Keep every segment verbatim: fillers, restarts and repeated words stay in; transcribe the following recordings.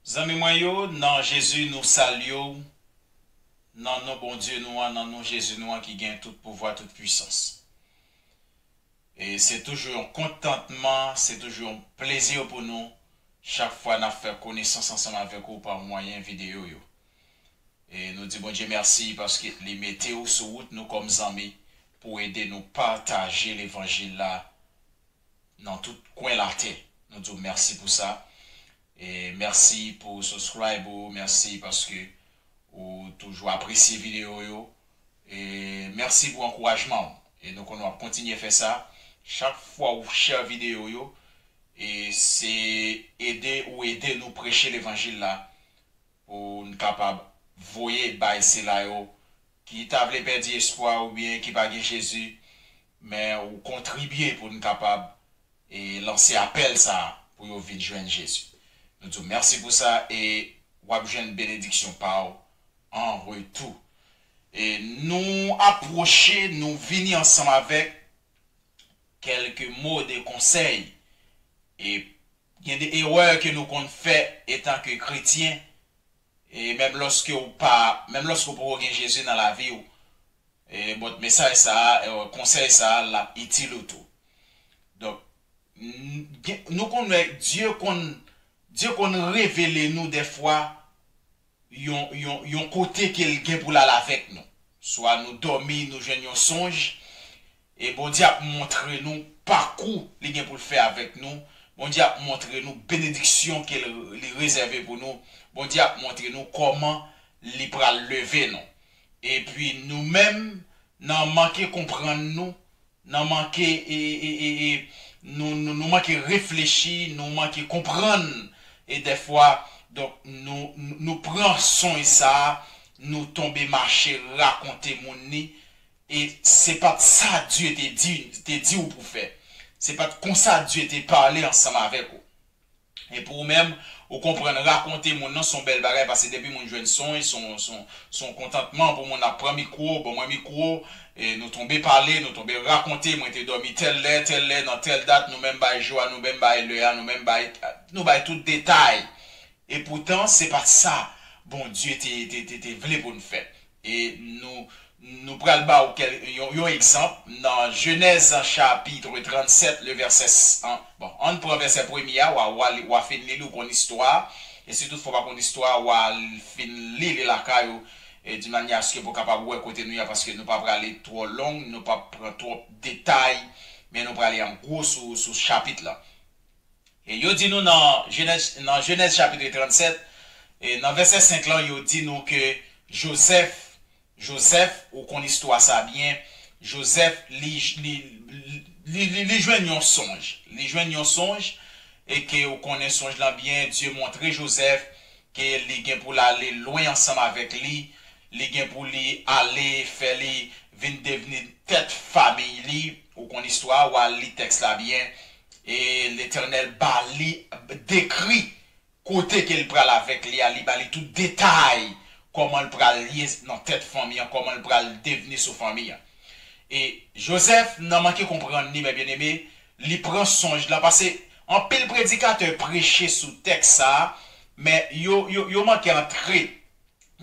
Zanmi mwen yo, nan Jezi nou salye w, nan non Bondye nou an, nan non Jezi nou an ki gen tout pouvwa, tout pwisans. E se toujou yon kontantman, se toujou yon plezi pou nou chak fwa n ap fè konesans ansanm avèk ou pa mwayen videyo yo. E nou di Bondye mèsi paske li mete w sou wout nou kòm zanmi pou ede nou pataje levanjil la nan tout kwen latè. Nou di w mèsi pou sa. E mèsi pou subscribe ou, mèsi paske ou toujou apresye videyo yo. E mèsi pou ankourajman w. E nou konnen w ap kontinye fè sa. Chak fwa ou share videyo yo, e se ede ou ede nou preche levanjil la pou n kapab voye bay sila yo ki ta vle pèdi espwa oubyen ki pa gen Jezi, men ou kontribye pou n kapab e lanse apèl sa a pou yo vin jwenn Jezi. Nou di w mèsi pou sa e w ap jwenn benediksyon pa w an retou. E nou apwoche, nou vini ansanm avèk kèlke mo de konsèy. E gen de erè ke nou konn fè etan ke kretyen, e menm lòske ou pa, menm lòske ou poko gen Jezi nan lavi w, e bòt mesaj sa a, e konsèy sa a, l ap itil ou tou. Donk, n- gen- nou konn wè Dye konn, Dye konn revele nou dèfwa yon, yon, yon kote ke l gen pou l al avèk nou. Swa nou dòmi, nou jwenn yon sonj, e Bondye ap montre nou pakou li gen pou l fè avèk nou. Bondye ap montre nou benediksyon ke l, li rezève pou nou. Bondye ap montre nou kòman li pral leve nou. Epi nou menm, nan manke konprann nou, nan manke e, e, e, e, nou, nou, nou manke reflechi, nou manke konprann, e dèfwa, donk, nou, nou, nou pran sonj sa a, nou tonbe mache rakonte moun ni, e se pa t sa Dye te di, te di w pou fè. Se pa t konsa Dye te pale ansanm avèk ou. E pou ou menm, ou konprann rakonte moun nan se yon bèl bagay, paske depi moun jwenn sonj, se yon, se yon, se yon kontantman pou moun ap pran mikwo, ban mwen mikwo, e nou tonbe pale, nou tonbe rakonte, mwen te dòmi tèl lè, tèl lè, nan tèl dat, nou menm bay jou a, nou menm bay lè a, nou menm bay, nou bay tout detay. Epoutan, se pa t sa Bondye te, te, te, te vle pou n fè. E nou, nou pral ba w kèl- yon, yon egzanp nan Jenèz chapit trannsèt, le vèsè s- an- bon, ann pran vèsè premye a, w a, w a li- w a fin li l, ou konn istwa a. E si toutfwa w pa konn istwa a, w a l- fin li li lakay ou, e di manyè aske pou w kapab wè kote nou ye a, paske nou pa prale twò long, nou pa pran twòp detay, men nou prale an gwo sou, sou chapit la. E yo di nou nan Jenèz, nan Jenèz chapit trannsèt, e nan vèsè senk lan, yo di nou ke Jozèf, Jozèf, ou konn istwa sa byen, Jozèf, li, li, li, li, li jwenn yon sonj. Li jwenn yon sonj, e ke ou konnen sonj lan byen, Dye montre Jozèf ke li gen pou l ale lwen ansanm avèk li, li gen pou li ale fè li vin devni tèt fanmi li. Ou konn istwa a, w al li tèks la byen. E Letènèl ba li, dekri kote ke l pral avèk li a, li ba li tout detay kòman l pral ye nan tèt fanmi an, kòman l pral devni sou fanmi an. E Jozèf, nan manke konprann li, men byeneme, li pran sonj lan, paske anpil predikatè preche sou tèks sa a, men yo, yo, yo manke antre.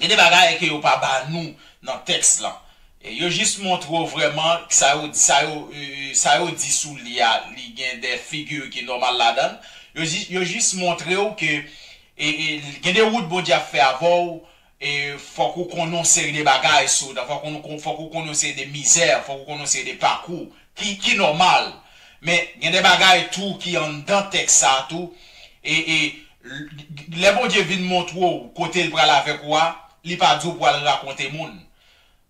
Gen de bagay ke yo pa ba nou nan tèks lan. E yo jis montre w vrèman sa yo, sa yo, e, sa yo di sou li a, li gen de figi ki nòmal ladan l. Yo jis, yo jis montre w ke, e, e, gen de wout Bondye ap fè avè w, e fòk ou konnen yon seri de bagay sou, fòk ou, fòk ou konnen yon seri de mizè, fòk ou konnen yon seri de pakou ki, ki nòmal. Men gen de bagay tou ki anndan tèks sa a tou. E, e, lè Bondye vin montre w kote l pral avèk ou a, li pa di w pou al rakonte moun.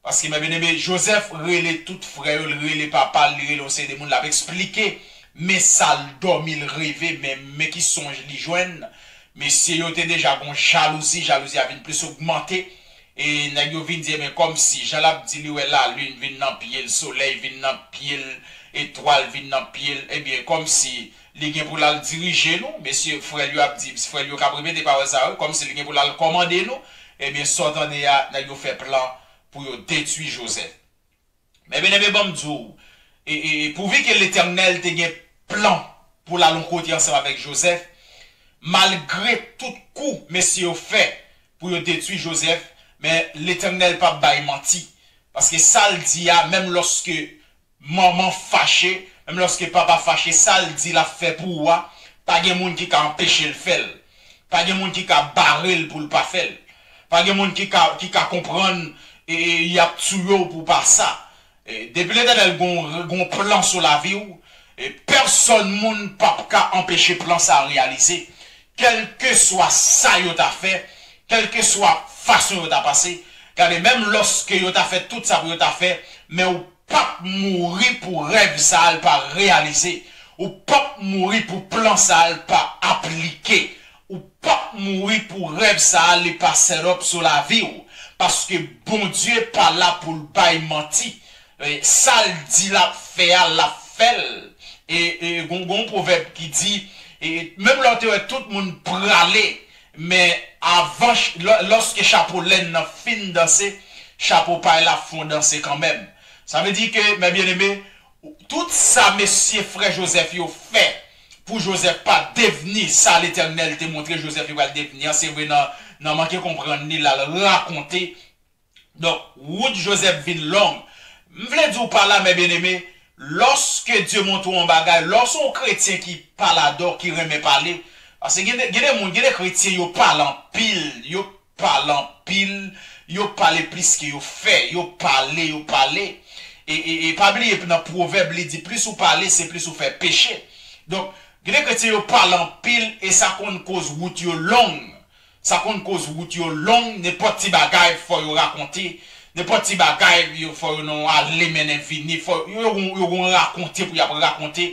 Paske, men byeneme, Jozèf rele tout frè yo, l rele papa l, li rele yon seri de moun, l ap eksplike, men sa l dòmi, l reve, men, men ki sonj li jwenn. Mesye yo te deja gon jalouzi, jalouzi a vin plis ogmante. E nèg yo vin di, ebyen, kòmsi, jan l ap di li wè lalin vin nan pye l, solèy vin nan pye l, etwal vin nan pye l, ebyen, kòmsi li gen pou l al dirije nou. Mesye, frè l yo ap di, frè l yo k ap repete pawòl sa yo, kòmsi li gen pou l al kòmande nou. Ebyen, sa w tande a, nèg yo fè plan pou yo detwi Jozèf. Men byeneme, ban m di w, e, e, e pouvi ke Letènèl te gen plan pou l al yon kote ansanm avèk Jozèf, Malgre tout kou mesye yo fè pou yo detwi Jozèf, men Letènèl p ap bay manti. Paske sa l di a, menm lòske manman fache, menm lòske papa fache, sa l di l ap fè pou ou a, pa gen moun ki ka anpeche l fè l. Pa gen moun ki ka bare l pou l pa fè l. Pa gen moun ki ka, ki ka konprann e, e y ap touye w pou pa sa. E, depi Letènèl gon, gon plan sou lavi w, e, pèsonn moun p ap ka anpeche plan sa a reyalize. Kèlkeswa sa yo ta fè, kèlkeswa fason yo ta pase, gade, menm lòske yo ta fè tout sa pou yo ta fè, men ou p ap mouri pou rèv sa a l pa reyalize. Ou p ap mouri pou plan sa a l pa aplike. Ou p ap mouri pou rèv sa a li pa set up sou lavi w. Paske Bondye pa la pou l bay manti. E, sa l di l ap fè a, l ap fè l. E, e gon, gon pwovèb ki di, e, menm lè w te wè tout moun prale, men avan, ch- lò- lòske chapo lenn nan fin danse, chapo pay la fon danse kanmenm. Sa vle di ke, mè byeneme, tout sa mesye frè Jozèf yo fè pou Jozèf pa devni sa Letènèl te montre Jozèf li pral devni an, se vre nan, nan manke konprann li, l al rakonte. Donk, wout Jozèf vin long. M vle di w pa la, mè byeneme, lòske Dye montre w yon bagay, lè w se yon kretyen ki paladò, ki renmen pale, paske gen de, gen de moun, gen de kretyen, yo pale anpil, yo pale anpil, yo pale plis ke yo fè, yo pale, yo pale. E, e, e pa bliye nan pwovèb, li di, plis ou pale, se plis ou fè peche. Donk, gen de kretyen yo pale anpil e sa konn koz wout yo long. Sa konn koz wout yo long, nenpòt ti bagay fò yo rakonte, nenpòt ti bagay yo fò yo nan ale mennen vini, fò yo, yo, gon- yo gon rakonte pou y ap rakonte.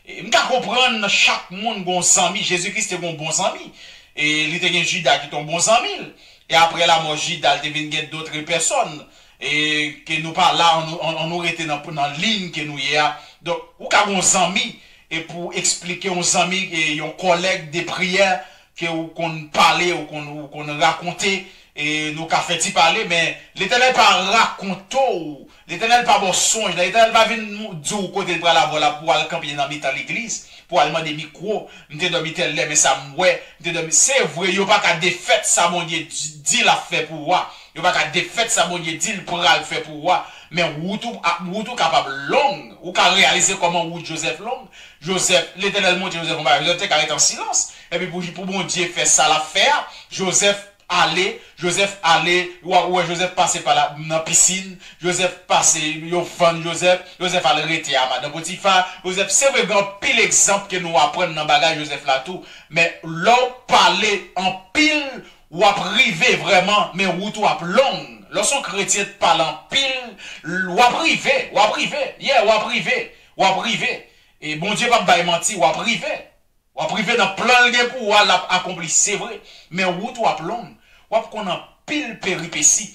E, m ka konprann chak moun gon zanmi, Jezi Kris te gon bon zanmi. E li te gen Jida ki te yon bon zanmi l. E apre lanmò Jida, l te vin gen dòt pèsòn. E ke nou pa la, an nou, an, an nou rete nan, nan liy ke nou ye a. Donk, ou ka gon zanmi, e pou eksplike yon zanmi, e yon kòlèg de priyè, ke ou konn pale, ou konn, ou konn rakonte, e nou ka fè ti pale, men Letènèl pa rakonte w, Letènèl pa ba w sonj, Letènèl pa vin di w kote l pral avè w la pou w al kanpe nan mitan legliz, pou w al mande mikwo, m te dòmi tèl lè, men sa m wè, m te dòmi. Se vre, yo pa ka defèt sa Bondye di, di l ap fè pou ou a, yo pa ka defèt sa Bondye di l pral fè pou ou a, men wout ou, a- wout ou kapab long, ou ka reyalize kòman wout Jozèf long. Jozèf, Letènèl montre Jozèf yon bagay, Jozèf te ka rete an silans. Epi pou, pou Bondye fè sa l ap fè a, Jozèf ale, Jozèf ale, w a- wè Jozèf pase pa la, nan pisin, Jozèf pase, yo vann Jozèf, Jozèf al rete a madan Potifa, Jozèf, se vre gen anpil egzanp ke nou aprann nan bagay Jozèf la tou, men lè w pale anpil, w ap rive vrèman, men wout ou ap long. Lè w se yon kretyen pale anpil, w ap rive, w ap rive, yeah, w ap rive, w ap rive. E Bondye p ap bay manti, w ap rive. W ap rive nan plan l gen pou ou a, l ap akonpli, se vre. Men wout ou ap long. W ap konn anpil peripesi.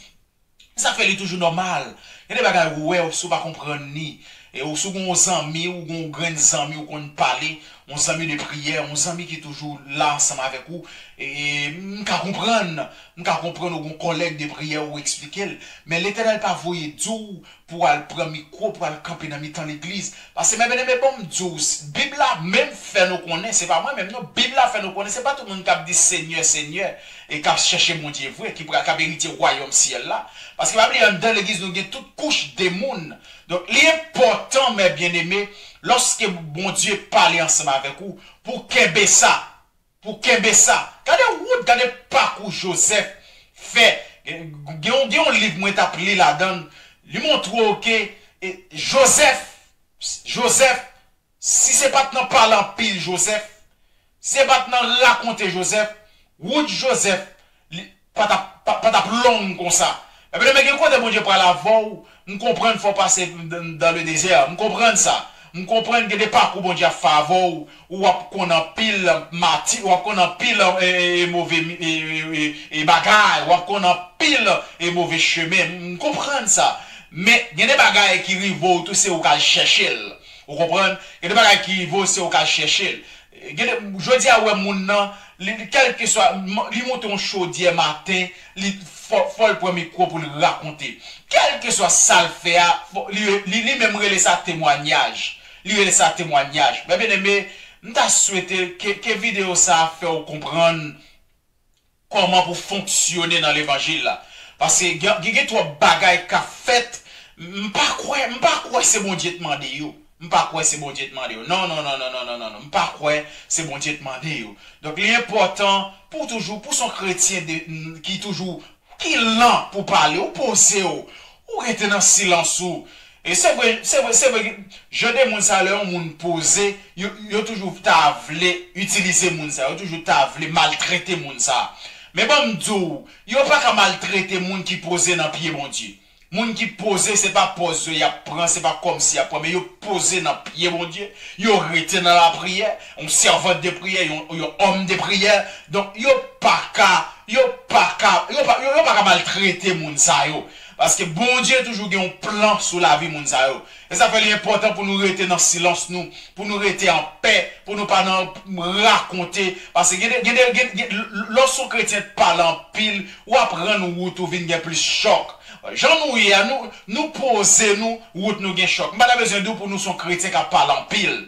Sa fè li toujou nòmal. Gen de bagay ou wè, si w pa konprann li. E ou si w gen yon zanmi, ou gen yon grenn zanmi, ou konn pale, yon zanmi de priyè, yon zanmi ki toujou la ansanm avèk ou. E, e m ka konprann, m ka konprann ou gen yon kòlèg de priyè, ou eksplike l. Men Letènèl pa voye di w pou al pran mikwo, pou al kanpe nan mitan legliz. Paske, mè byeneme, bon, m di w, s- Bib la menm fè nou konnen, se pa mwen menm non, Bib la fè nou konnen, se pa tout moun k ap di Senyè, Senyè, e k ap chèche Bondye vre, ki pral, k ap eritye wayòm syèl la. Paske, pa bliye, anndan legliz, nou gen tout kouch de moun. Donk, li enpòtan, mè byeneme, lòske Bondye pale ansanm avèk ou, pou kenbe sa. Pou kenbe sa. Gade wout, gade pakou Jozèf fè. Gen, gen, gen yon liv mwen t ap li ladan l. Li montre w ke e, Jozèf, Jozèf, si se pa t nan pale anpil Jozèf, si se pa t nan rakonte Jozèf, wout Jozèf, li pa t ap, pa, pa t ap long konsa. Ebyen, men gen kote Bondye pral avè w, m konprann fò w pase dan le dezè. M konprann sa. M konprann gen de pakou Bondye ap fè avè w, ou w ap konn anpil mati, w ap konn anpil e, e, e move e, e, e, e bagay, w ap konn anpil e move chemen. M konprann sa. Men gen de bagay ki rive w tou, se ou k al chèche l. Ou konprann? Gen de bagay ki rive w, se ou k al chèche l. Gen de, jodi a, ou wè moun nan, li, li, kèlkeswa, m- li monte yon chodyè maten, li fò, fò l pran mikwo pou l rakonte. Kèlkeswa sa l fè a, fò- li, li, li menm rele sa temwanyaj. Li rele sa temwanyaj. Mè byeneme, M ta swete ke, ke videyo sa a fè w konprann kòman pou fonksyone nan levanjil la. Paske gen, gen, gen twòp bagay k ap fèt. M pa kwè, m pa kwè se Bondye t mande yo. M pa kwè se Bondye t mande yo. Non, non, non, non, non, non, non, non. M pa kwè se Bondye t mande yo. Donk, li enpòtan pou w toujou, pou w se yon kretyen de, ki toujou, ki lan pou pale, ou poze w, ou rete nan silans ou. E se vre, se vre, se vre, jan de moun sa, lè yon moun poze, yo, yo toujou ta vle itilize moun sa, yo toujou ta vle maltrete moun sa. Men ban m di w, yo pa ka maltrete moun ki poze nan pye Bondye. Moun ki poze, se pa pòz yo y ap pran, se pa kòmsi y ap pran, men yo poze nan pye Bondye, yo rete nan lapriyè, yon sèvant de priyè, yon, yon òm de priyè. Donk, yo pa ka, yo pa ka, yo pa, yo, yo pa ka maltrete moun sa yo. Paske Bondye toujou gen yon plan sou lavi moun sa yo. E sa fè li enpòtan pou nou rete nan silans nou, pou nou rete anpè, pou nou pa nan rakonte. Paske gen de, gen de, gen, gen, lè w se yon kretyen k pale anpil, w ap rann wout ou vin gen plis chòk. Jan nou ye a, nou, nou poze nou, wout nou gen chòk. M pa ta bezwen di w pou nou se yon kretyen k ap pale anpil.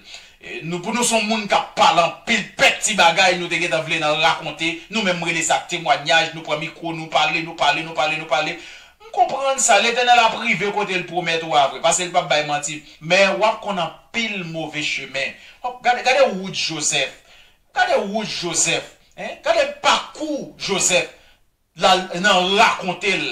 E, nou, pou nou se yon moun k ap pale anpil, pèk ti bagay nou te gentan vle nan rakonte. Nou menm rele sa temwanyaj, nou pran mikwo, nou pale, nou pale, nou pale, nou pale. M konprann sa, Letènèl ap rive kote l pwomèt ou a vre, paske l p ap bay manti. Men w ap konn anpil move chemen. W ap, gade, gade wout Jozèf. Gade wout Jozèf. Hein? Gade pakou Jozèf. L al nan rakonte l.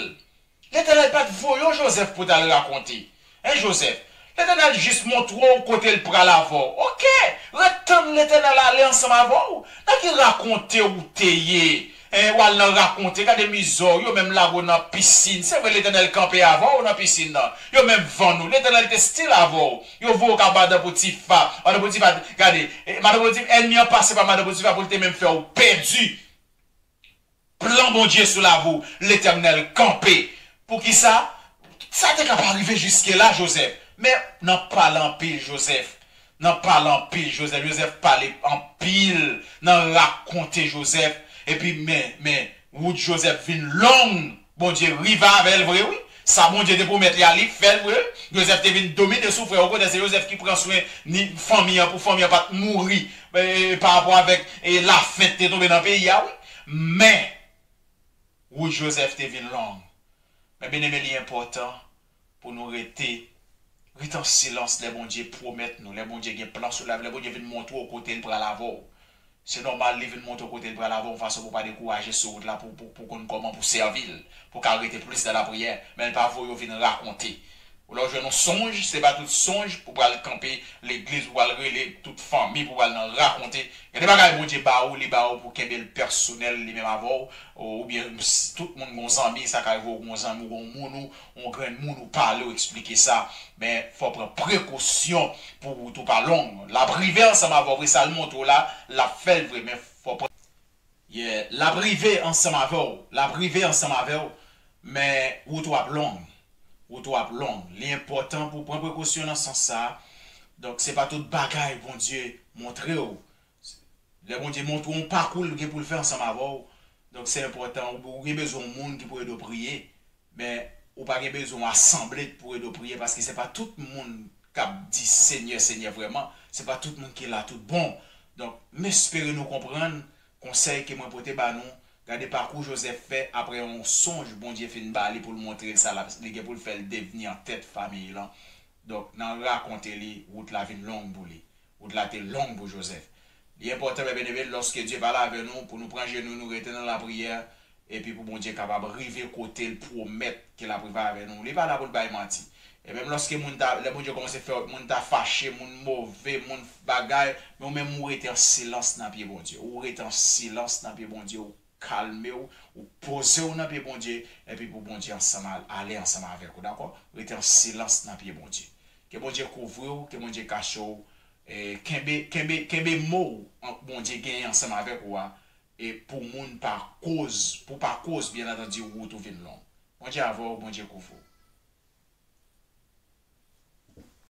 Letènèl pa t voye w Jozèf pou w t al rakonte. Hein, Jozèf? Letènèl jis montre w kote l pral avè w. Oke, ret tann Letènèl ale ansanm avè w. Nan ki rakonte ou te ye? Hein, w al nan rakonte, gade mizè w, yo menm lage w nan pisin. Se vre, Letènèl kanpe avè w nan pisin nan. Yo menm vann ou, Letènèl te still avè w. Yo voye w ka Madan Potifa. Madan Potifa, gade, eh, Madan Potifa, ènmi an pase pa Madan Potifa pou l te menm fè w pèdi. Plan Bondye sou lavi w, Letènèl kanpe. Poukisa? Sa te ka pa rive jiske la, Jozèf. Men, nan pale anpil, Jozèf. Nan pale anpil, Jozèf. Jozèf pale anpil. Nan rakonte, Jozèf. Epi, men, men, wout Jozèf vin long. Bondye rive avè l vre, wi. Sa Bondye te pwomèt li a, li fè l vre. Jozèf te vin domine sou frè yo, kote se Jozèf ki pran swen ni fanmi an, pou fanmi an pa t mouri, eh, pa rapò avèk, eh, lafen k te tonbe nan peyi a, wi. Men, wout Jozèf te vin long. Men, byeneme, li enpòtan pou nou rete, rete an silans lè Bondye pwomèt nou, lè Bondye gen plan sou lavi, lè Bondye vin montre w kote l pral avè w. Se nòmal, li vin montre w kote l pral avè w, yon fason pou w pa dekouraje sou wout la, pou, pou, pou konn kòman pou sèvi l, pou w ka rete plis nan lapriyè. Men l pa voye w vin rakonte. Ou lè w jwenn yon sonj, se pa tout sonj pou pral kanpe legliz, pou pral rele tout fanmi, pou pral nan rakonte. Gen de bagay Bondye ba ou, li ba ou pou kenbe l pèsonèl, li menm avè w, ou, oubyen s-, tout moun gon zanmi, sa ka rive w gon zanmi, ou gon moun ou, yon grenn moun ou pale, ou eksplike sa. Men, fò w pran prekosyon pou wout ou pa long. L ap rive ansanm avè w vre, sa l montre w la, l ap fè l vre, men fò w pran. Yeah, l ap rive ansanm avè w, l ap rive ansanm avè w, men wout ou ap long. Wout ou ap long. Li enpòtan pou w pran prekosyon nan sans sa a. Donk, se pa tout bagay Bondye montre w. Lè Bondye montre w yon pakou l gen pou l fè ansanm avè w, donk se enpòtan, ou, ou gen bezwen yon moun ki pou ede w priye, men ou pa gen bezwen yon asanble pou ede w priye, paske se pa tout moun k ap di Senyè, Senyè vrèman, se pa tout moun ki la tout bon. Donk, m espere nou konprann konsèy ke mwen pote ba nou. Gade pakou Jozèf fè apre yon sonj Bondye fin ba li pou l montre l sa l ap, li gen pou l fè l devni an tèt fanmi l lan. Donk, nan rakonte li, wout la vin long pou li. Wout la te long pou Jozèf. Li enpòtan, men byeneme, lòske Dye pale avè nou, pou nou pran jenou nou, rete nan lapriyè, epi pou Bondye kapab rive kote l pwomèt ke l ap rive avè nou. Li pa la pou l bay manti. E menm lòske moun ta, lè Bondye kòmanse fè moun ta fache, moun move, moun bagay, men ou menm ou rete an silans nan pye Bondye. Ou rete an silans nan pye Bondye, ou kalme w, ou poze w nan pye Bondye, epi pou Bondye ansanm al-, ale ansanm avèk ou, dakò? Rete an silans nan pye Bondye. Ke Bondye kouvri w, ke Bondye kache w, e kenbe, kenbe, kenbe mo w an-, Bondye genyen ansanm avèk ou a, e pou moun pa koz, pou pa koz, byen antandi, wout ou vin long. Bondye avè w, Bondye kouvri w.